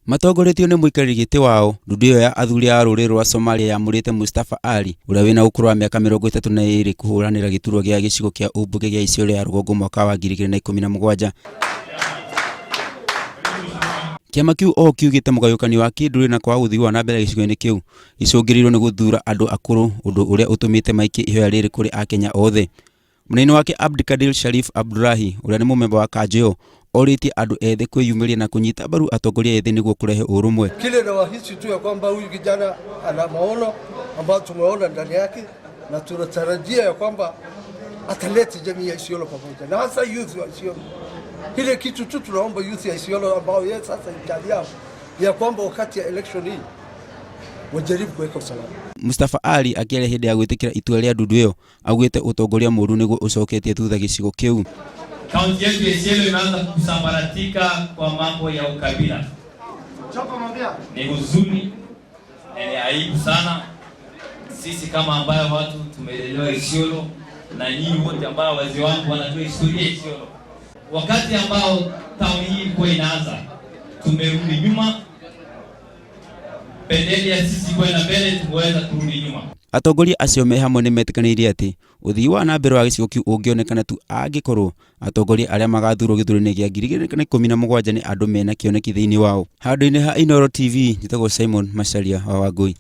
Matongoretio nĩ mũikarĩri gĩtĩ wao, ndundu ĩyo ya athuri a rũrĩrĩ rwa Somalia yamũrĩte Mustafa Ali ũrĩa wĩna ũkũrũ wa mĩaka 32 kũhũranĩra gĩturwa gĩa gĩcigo kĩa ũmbunge gĩa Isiolo ya rũgongo mwaka wa 2017. Kĩama kĩu oho kiugĩte mũgayũkanio wa kĩndũrĩrĩ na kwaga ũthii wa na mbere gĩcigo-inĩ kĩu gĩcũngĩrĩirio nĩ gũthura andũ akũrũ ũndũ ũrĩa ũtũmĩte maikie ihoya rĩrĩ kũrĩ akenya othe. Mũnene wake Abdikadir Sharif Abdulahi ũrĩa nĩ mũmemba wa kanjũ ĩyo orĩtie andũ ethĩ kwĩyumĩria na kũnyita mbaru atongoria ethĩ nĩguo kũrehe ũrũmwe. Kile nawahisi tu ya kwamba huyu kijana ana maono ambayo tumeona ndani yake na tunatarajia ya kwamba ataleta jamii ya Isiolo pamoja na hasa youth wa Isiolo. Ile kitu tu tunaomba youth ya Isiolo ambao yeye sasa ni yao ya kwamba wakati ya election hii wajaribu kuweka usalama. Mustafa Ali akĩaria hĩndĩ ya gwĩtĩkĩra itua rĩa ndundu ĩyo augĩte ũtongoria mũũru nĩguo ũcoketie thutha gĩcigo kĩu. Kaunti yetu ya Isiolo imeanza kusambaratika kwa mambo ya ukabila. Ni huzuni na ni aibu sana sisi kama ambayo watu tumelelewa Isiolo na nyinyi wote ambao wazee wangu wanajua historia ya Isiolo. Wakati ambao town hii ilikuwa inaanza, tumerudi nyuma, bendera ya sisi kwenda mbele, tumeweza kurudi nyuma. Atongoria acio me hamwe nĩ metĩkanĩirie atĩ ũthii wa na mbere wa gĩcigo kĩu ũngĩonekana tu angĩkorwo atongoria arĩa magathurwo gĩthurano-inĩ gĩa 2017 nĩ andũ mena kĩoneki thĩinĩ wao. Handũ-inĩ ha Inooro TV, njĩtagwo Simon Macharia wa Wangũi.